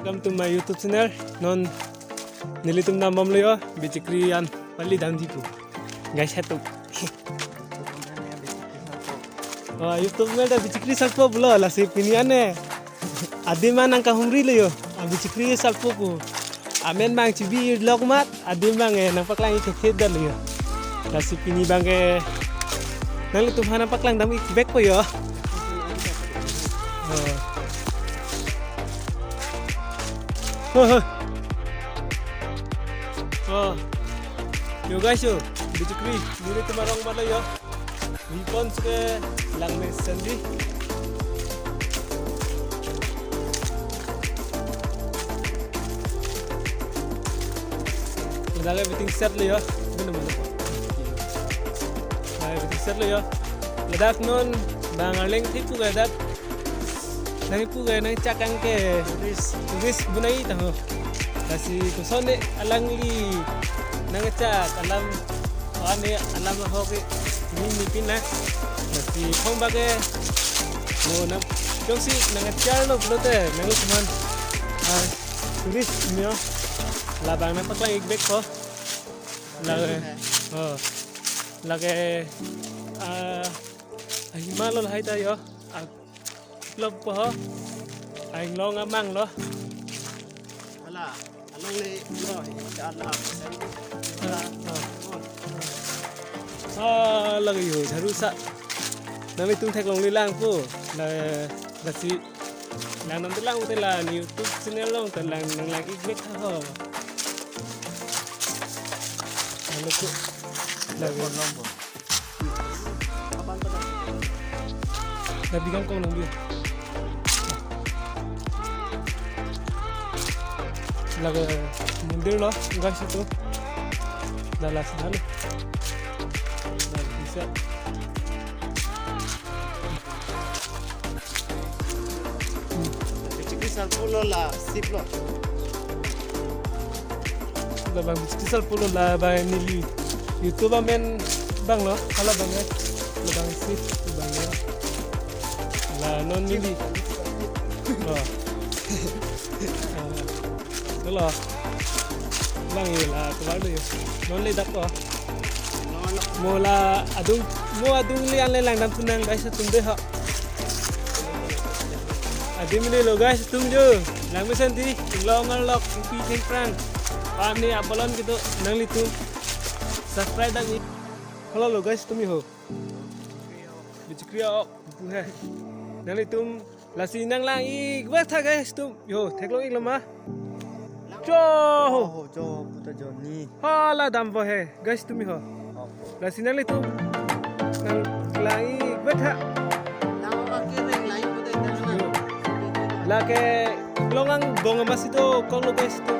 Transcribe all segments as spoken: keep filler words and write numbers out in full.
Welcome to my YouTube channel. Non nelitum dambomlo yo, bichikri an pali damji pu. Guys, hetu. Oh, YouTube channel ta bichikri salpo pulo, lasi pini ane. Adim an nangkahumrilo yo, a bichikri salpo pu. Amen abang chibi lok mat, adim abang eh nangpaklang ik thekthe detlo yo. Lasi pini abang eh nanglitum aphan nangpaklang dam ik vekpo yo. Oh. Oh, oh. Oh. Yo guys yo, bichikri, nelitum arong matlo yo. Nipon suke lang mesenji. Ladak everything set lo yo. Bener mana? Ladak everything set lo yo. Ladak non bang arleng thipu ke dak. Nangpu ke nangchak ang ke tourist, tourist bonai ta ho. Lasi koson ne alangli nangchak alam, ane alam ho ke ni ni pin na. Lasi phong bage mo na jongsi nangchar lo pulote nangli kuman, ah, tourist nyo labang nangpaklang ik vekpo. Lake, oh, lake, ah, ahima lo lahai ta yo. Ah, lop po ho. Ainglong amang lo. Hala, along le lo, ala. Ah, ah. Ah, lake yo, jaru sa. Nangtum theklongle lang po. La, lasi lang nam lang te la ni YouTube channel along te lang nanglang ik vek tha ho. Hala ko. Lake. Telepon nomor. Kapan pada? Nabi kangkong nang dia. Lake mondir lo, guys, itu. Dah lah, sudah lo. Dah bisa. Bichikri salpo lo la sip lo. Labang bichikri salpo lo labang neli YouTube amen abang lo, hala abang eh. Labang sip abang eh. La non neli. Oh. Ah. Halo. Bang ye la keluar dulu yo. Non le dak to. Mo la adung, mo adung le an le langdam thu nang guys atum de ha. Adim le lo guys atum jo. Lang mesen di, long arlok, kupi thengprang. Pam ni abalon gitu nanglitum. Subscribe dam ni. Halo lo guys atum yo. Bichikri ok, pu he. Nanglitum lasi nanglang ik vek tha guys atum. Yo, theklong ik lo ma. Jo ho. Oh, jo, puta jo ni. Hala dampo he, guys atum ho. Oh. Lasi nanglitum nanglang ik vek tha. Nang apa ke reng lain puta nang. Yo. Lake long angbong amatsi do, kong lo guys atum.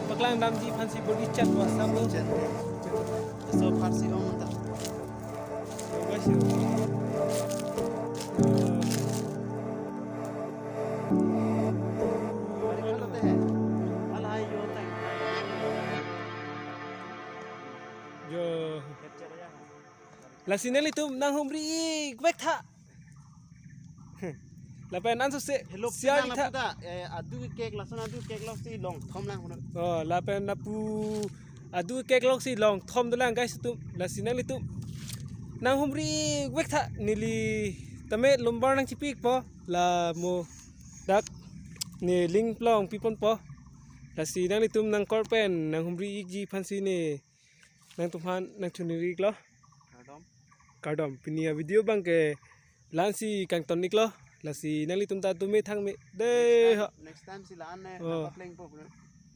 Paklang damji aphansi bor-i chat WhatsApp lo. Chat. So aphansi ong ta. Jo. Lasi nanglitum nanghumri ik vek tha. Lapen ansose. Hello, share pinang ik tha. Lapu ta, eh, adu kek lason adu kek lo si long thom lang hono. Oh, lapen lapu adu keklok si long thom dolang guys atum. Lasi nanglitum nanghumri vek tha, neli tame lumbar nangchipikpo, la mo dak ne link plong piponpo. Lasi nanglitum nangkor pen nanghumri ikji aphansi ne nangtumphan nangchunri iklo. Kardom. Kardom, pini avideo abangke la-ansi kangton iklo. Lasi nanglitum ta tame thangme dei ho. Next time si la-an ne Oh. nangpaplengpo, bro.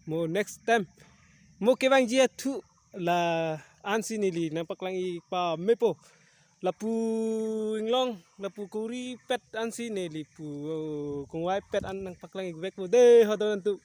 Mo next time. Mo kevangji athu la-ansi neli nangpaklang ik pamepo. Lapu inglong, lapu kori pet ansi neli pu, oh, kongvai pet an nangpaklang ik vekpo dei ho don atum.